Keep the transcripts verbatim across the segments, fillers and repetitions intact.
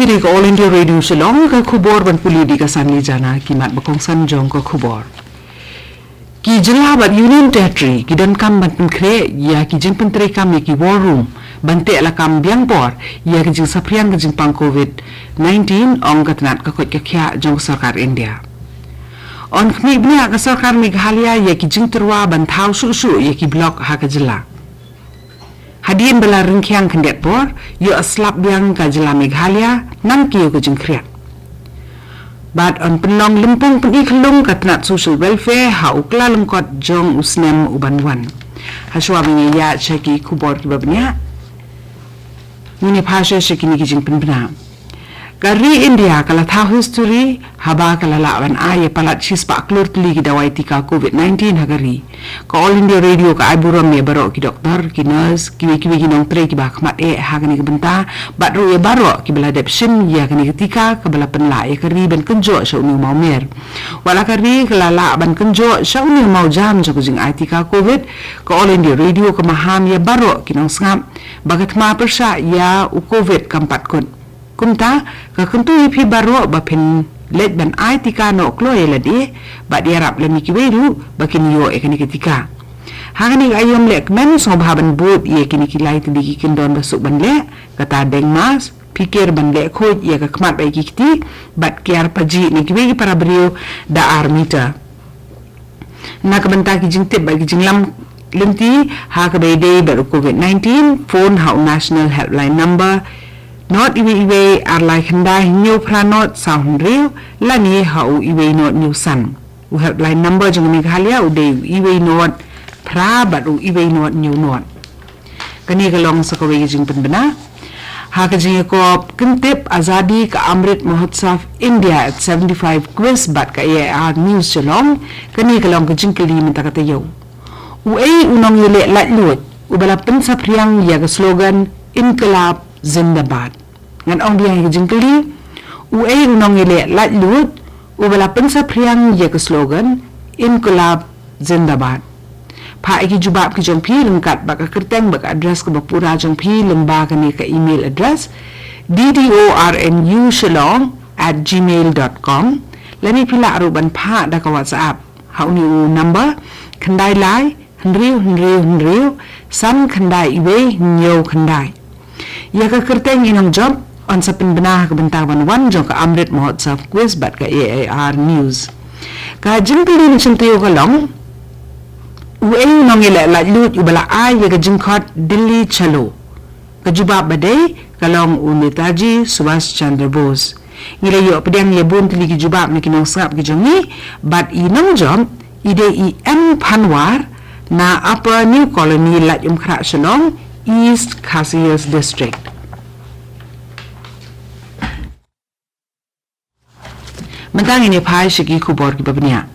Kane ka All India Radio Shillong, ka khubor ban pule da ka Sanli Jana. Ki mat ba kongsan jong ka khubor. Ki jylla bad Union Territory ki donkam ban pynkhreh ïa ki jingpyntreikam ïa ki war room ban teh lakam biang por ïa ki jingsaphriang ka jingpang covid nineteen, ong ka tnat ka koit ka khiah jong ka sorkar India. Yn khmih bniah ka sorkar Meghalaya ïa ki jingtyrwa ban thaw shuh shuh ïa ki block ha ka jylla. Hadien ba la rynkiang khyndiat por, ïoh slap biang ka jylla Meghalaya na ki ïew ka jingkhriat. Bad yn pynlong lympung pyni khyllung ka tnat social welfare ha u kyllalyngkot jong u snem u ban wan. Hashwa ba ngi ïa sha ki khubor kiba bniah, ngin ïa phai sha kine ki jingpynbna. Ka ri India ka la thaw history haba ka la lah ban ai ïa palat shispah klur tylli ki dawai tika covid nineteen ha ka ri. Ka All India Radio ka ai burom ïa baroh ki doktor, ki nurse, kiwei kiwei ki nongtrei kiba khmat eh ha kane ka bynta, bad ruh ïa baroh kiba la dep shim ïa kane ka tika kaba la pynlah ïa ka ri ban kynjoh sha une u mawmer. Wat la ka ri ka la lah ban kynjoh sha une u mawjam jong ka jingai tika covid, ka All India Radio ka maham ïa baroh ki nongsngap ba ka thma pyrshah ïa u covid kam pat kut. Kumta, ka kyntu ïa phi baroh ba phin leit ban ai tika noh kloi ïa lade, bad ïarap lem ïa kiwei ruh ba kin ïoh ïa kane ka tika. Ha kane ka aïom leh kmen, sngewbha ban bud ïa kine ki lai tylli ki kyndon ba suk ban leh, kata deng mask, phikir ban leh khuid ïa ka khmat bad ïa ki kti, bad kiar pajih na kiwei ki para briew da ar meter. Na ka bynta ki jingtip bad ki jinglam lynti ha kaba ïadei bad u covid nineteen, phone ha u National Helpline Number not iwei iwei ar lai khyndai hynñiew phra not saw hynriew, lane ha u iwei not hynñiew san. U helpline number jong Meghalaya u dei u iwei not phra bad u iwei not hynñiew not. Kane ka long sa kawei ka jingpynbna ha ka jingïakob kyntip Azadi ka Amrit Mahotsav India at seventy-five quiz bad ka A I R News Shillong. Kane ka long ka jingkylli mynta ka taïew. Uei u nongïaleh laitluid uba la pynsaphriang ïa ka slogan Inqilab Zindabad? Ngan ong biang ïa ka jingkylli. Uei u nongïaleh laitluid uba la pynsaphriang ïa ka slogan Inqilab Zindabad? Phah ïa ki jubab ki jong phi ryngkat bad ka kyrteng bad ka address kaba pura jong phi lyngba kane ka email address, D D O R N U Shillong at gmail dot com. Lane phi lah ruh ban phah da ka WhatsApp ha une u number, khyndai lai hynriew hynriew hynriew san khyndai iwei hynñiew khyndai. Ïa ka kyrteng i nongjop yn sa pynbna ha ka bynta ban wan jong ka Amrit Mahotsav Quiz bad ka A I R News. Ka jingkylli na shyntur ka long, uei u nongïaleh laitluid uba la ai ïa ka jingkhot Delhi Chalo? Ka jubab ba dei ka long u Netaji Subhash Chandra Bose. Ngi la ïoh pdiang ïa bun tylli ki jubab na ki nongsngap ki jong ngi, bad i nongjop i dei i M Phanwar na Upper New Colony, Laitumkhrah Shillong, East Khasi Hills District. Mynta ngin ïa phai sha ki khubor kiba bniah.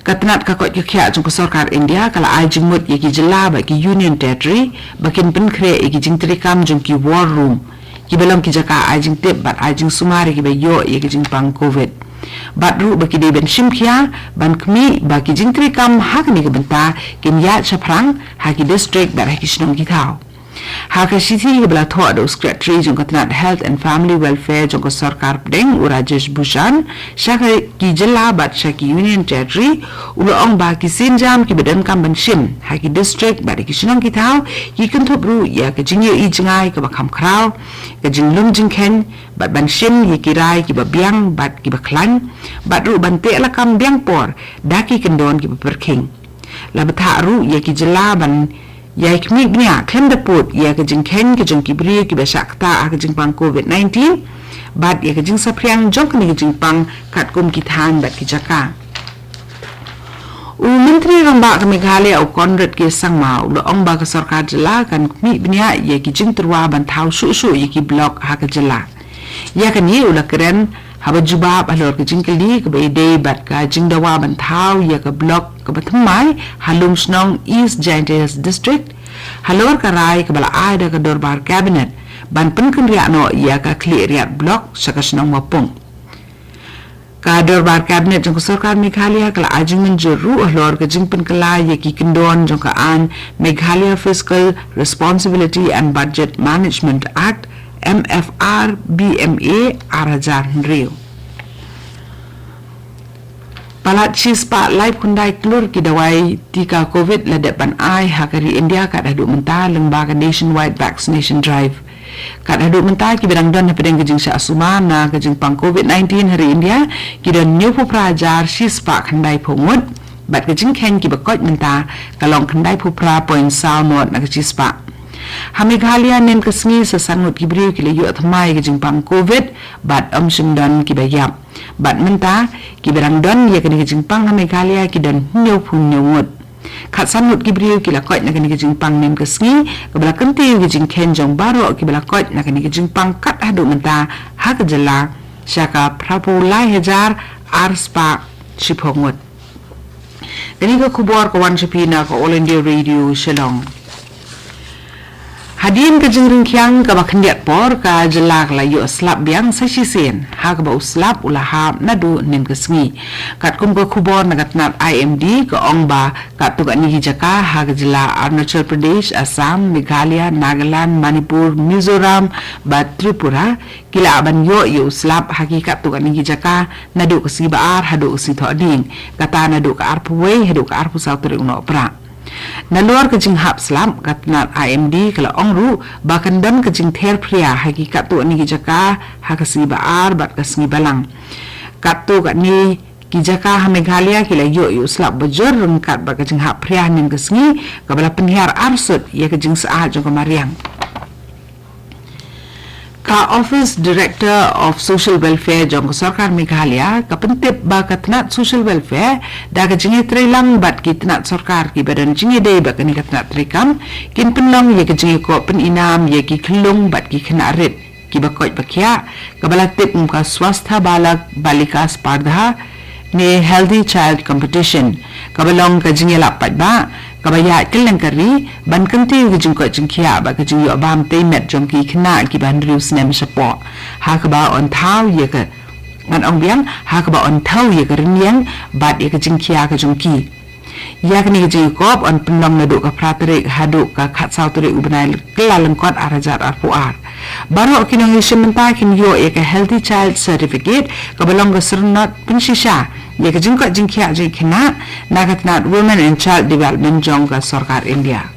Ka tnat ka koit ka khiah jong ka sorkar India ka la ai jingmut ïa ki jylla bad ki Union Territory ba kin pynkhreh ïa ki jingtreikam jong ki war room, kiba long ki jaka ai jingtip bad ai jingsumar ïa kiba ïoh ïa ki jingpang covid. Bad ruh ba ki dei ban shim khia ban khmih ba ki jingtreikam ha kane ka bynta kin ïaid shaphrang ha ki district bad ha ki shnong ki thaw. Ha ka shithi kaba la thoh da u Secretary jong ka tnat Health and Family Welfare jong ka sorkar pdeng, u Rajesh Bhushan, sha ki jylla bad sha ki Union Territory, u la ong ba ki sienjam kiba donkam ban shim ha ki district bad ha ki shnong ki thaw ki kynthup ruh ïa ka jingïohi jngai kaba kham khraw, ka jinglum jingkheiñ, bad ban shim ïa ki rai kiba biang bad kiba khlaiñ, bad ruh ban teh lakam biang por da ki kyndon kiba pyrkhing. La bthah ruh ïa ki jylla ban ïai khmih bniah khlem da pud ïa ka jingkheiñ ka jong ki briew kiba shah ktah ha ka jingpang covid nineteen bad ïa ka jingsaphriang jong kane ka jingpang katkum ki thaiñ bad ki jaka. U Myntri Rangbah ka Meghalaya, u Conrad K Sangma, u la ong ba ka sorkar jylla kan khmih bniah ïa ki jingtyrwa ban thaw shuh shuh ïa ki block ha ka jylla. Ïa kane u la kren haba jubab halor ka jingkylli kaba ïadei bad ka jingdawa ban thaw ïa ka block kaba thymmai ha Lumshnong, East Jaintia Hills District, halor ka rai kaba la ai da ka Dorbar Cabinet ban pynkynriah noh ïa ka khlieh riat block sha ka shnong Mawpung. Ka Dorbar Cabinet jong ka sorkar Meghalaya ka la ai jingmynjur ruh halor ka jingpynkylla ïa ki kyndon jong ka aiñ Meghalaya Fiscal Responsibility and Budget Management Act, M F R B M A ar hajar hynriew. Palat shispah laiphew khyndai klur ki dawai tika covid la dep ban ai ha ka ri India kat haduh mynta lyngba ka nationwide vaccination drive. Kat haduh mynta kiba dang don hapdeng ka jingshah sumar na ka jingpang covid nineteen ha ri India ki don hynñiewphew phra hajar shispah khyndaiphew ngut. Bad ka jingkheiñ kiba koit mynta ka long khyndaiphew phra point saw ngut na ka shispah. Ha Meghalaya mynta ka sngi sa san ngut ki briew ki la ïoh thymmai ka jingpang covid bad ym shym don kiba ïap. Bad mynta kiba dang don ïa kane ka jingpang ha Meghalaya ki don hynñiewphew hynñiew ngut. Khatsan ngut ki briew ki la koit na kane ka jingpang mynta ka sngi, kaba la kyntiew ïa ka jingkheiñ jong baroh kiba la koit na kane ka jingpang kat haduh mynta ha ka jylla sha ka phraphew lai hajar arspah shiphew ngut. Kane ka khubor ka wan sha phi na ka All India Radio Shillong. Hadien ka jingringkhiang kaba khyndiat por ka jylla ka la ïoh slap biang sa shisien ha kaba u slap u la hap naduh mynta ka sngi. Katkum ka khubor na ka tnat I M D ka ong ba katto katne ki jaka ha ka jylla Arunachal Pradesh, Assam, Meghalaya, Nagaland, Manipur, Mizoram bad Tripura ki la ban ïoh ïa u slap ha ki katto katne ki jaka naduh ka sngi ba ar haduh ka sngi thohdieng, kata naduh ka arphew wei haduh ka arphew saw tarik u Nohprah. Nalor ka jinghap slap ka tnat I M D ka la ong ruh ba kan don ka jingther phria ha ki katto katne ki jaka ha ka sngi ba ar bad ka sngi balang. Katto katne ki jaka ha Meghalaya ki la ïoh ïa u slap ba jur ryngkat bad ka jinghap phria mynta ka sngi kaba la pynhiar arsut ïa ka jingsaad jong ka mariang. Ka Office Director of Social Welfare jong ka Sorkar Meghalaya ka pyntip ba ka tnat Social Welfare da ka jingïatreilang bad ki tnat sorkar kiba don jingïadei bad kane ka tnat treikam kin pynlong ïa ka jingïakop pynïnam ïa ki khyllung bad ki khynnah rit kiba koit ba khiah, kaba la tip kum ka Swasth Balak Balika Spardha ne Healthy Child Competition, kaba long ka jingïalap paidbah kaba ïaid kylleng ka ri ban kyntiew ka jingkoit jingkhiah bad ka jingïoh bam tei met jong ki khynnah kiba hynriew snem shapoh, ha kaba yn thaw ïa ka, ngan ong biang, ha kaba yn thaw ïa ka rynïeng bad ïa ka jingkhia ka jong ki. Ïa kane ka jingïakop yn pynlong naduh ka phra tarik haduh ka khatsaw tarik u bnai Kyllalyngkot ar hajar arphew ar. Baroh ki nongïashim bynta kin ïoh ïa ka Healthy Child Certificate kaba long ka syrnot pynshisha ïa ka jingkoit jingkhiah jong ki khynnah na ka tnat Women and Child Development jong ka Sorkar India.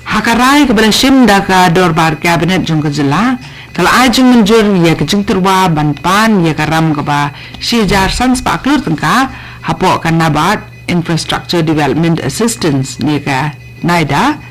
Ha ka rai kaba la shim da ka Dorbar Cabinet jong ka jylla, ka la ai jingmynjur ïa ka jingtyrwa ban pan ïa ka ram kaba shi hajar san spah klur tyngka hapoh ka NABARD Infrastructure Development Assistance ne ka NIDA.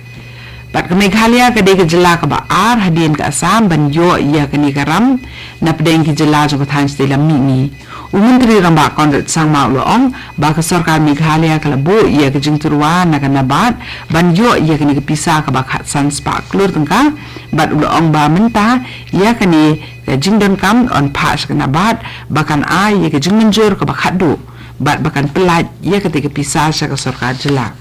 Bad ka Meghalaya ka dei ka jylla kaba ar hadien ka Assam ban ïoh ïa kane ka ram napdeng ki jylla jong ka thaiñ shatei lam mihngi. U Myntri Rangbah Conrad Sangma u la ong ba ka Sorkar Meghalaya ka la buh ïa ka jingtyrwa na ka NABARD ban ïoh ïa kane ka pisa kaba khatsan spah klur tyngka, bad u la ong ba mynta ïa kane ka jingdonkam yn phah sha ka NABARD ba kan ai ïa ka jingmynjur kaba khatduh bad ba kan pyllait ïa kata ka pisa sha ka sorkar jylla.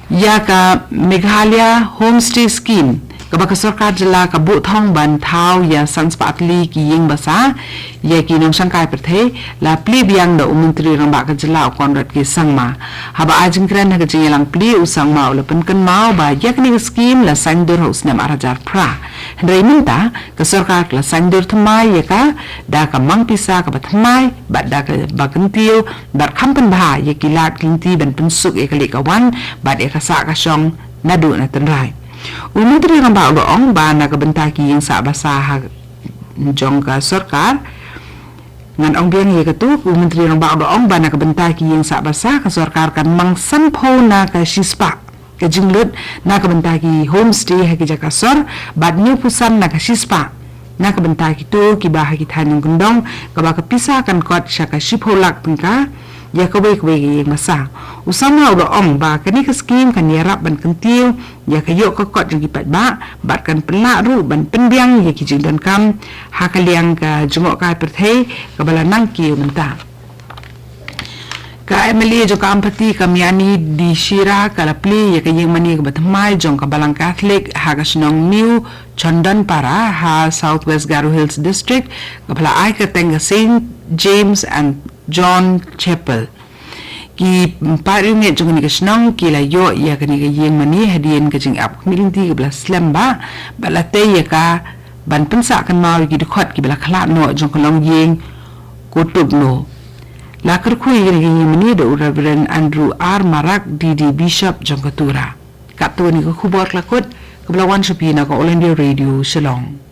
Ïa ka Meghalaya Homestay Scheme kaba ka sorkar jylla ka buh thong ban thaw ïa san spah tylli ki ïing basa ïa ki nongshangkai pyrthei la plie biang da u Myntri Rangbah ka jylla u Conrad K Sangma. Haba ai jingkren ha ka jingïalang plie u Sangma u la pynkynmaw ba ïa kane ka scheme la saiñdur ha u snem ar hajar phra. Hynrei mynta ka sorkar ka la saiñdur thymmai ïa ka da ka mang pisa kaba thymmai bad da kaba kyntiew bad kham pynbha ïa ki lad ki lynti ban pynsuk ïa ka leit ka wan bad ïa ka sah ka shong naduh na tynrai. U Myntri Rangbah u la ong ba na ka bynta ki ïing sah basa ha jong ka sorkar, ngan ong biang ïa katu, u Myntri Rangbah u la ong ba na ka bynta ki ïing sah basa ka sorkar kan mang sanphew na ka shispah ka jinglut na ka bynta ki homestay ha ki jaka sor bad hynñiewphew san na ka shispah na ka bynta kito kiba ha ki thaiñ nongkyndong, kaba ka pisa kan kot sha ka shiphew lak tyngka ïa kawei kawei ka ïing basa. U Sangma u la ong ba kane ka scheme kan ïarap ban kyntiew ïa ka ïoh ka kot jong ki paidbah bad kan pynlah ruh ban pynbiang ïa ki jingdonkam ha ka liang ka jngohkai pyrthei kaba la nang kiew mynta. Ka M L A jong ka Ampati ka Miani D Shira ka la plie ïa ka ïing mane kaba thymmai jong ka Balang Katholik ha ka shnong New Chandanpara ha South West Garo Hills District, kaba la ai kyrteng ka Saint James and John Chapel. Ki paid riewngeit jong kane ka shnong ki la ïoh ïa kane ka ïing mane hadien ka jingap khmih lynti kaba la slem bha, bad la tei ïa ka ban pynsah kynmaw ïa ki dkhot kiba la khlad noh jong ka longïing Kotubno. La kyrkhu ïa kane ka ïing mane da u Reverend Andrew R Marak, D D Bishop jong ka Tura. Katto kane ka khubor ka la kut kaba la wan sha phi na ka All India Radio Shillong.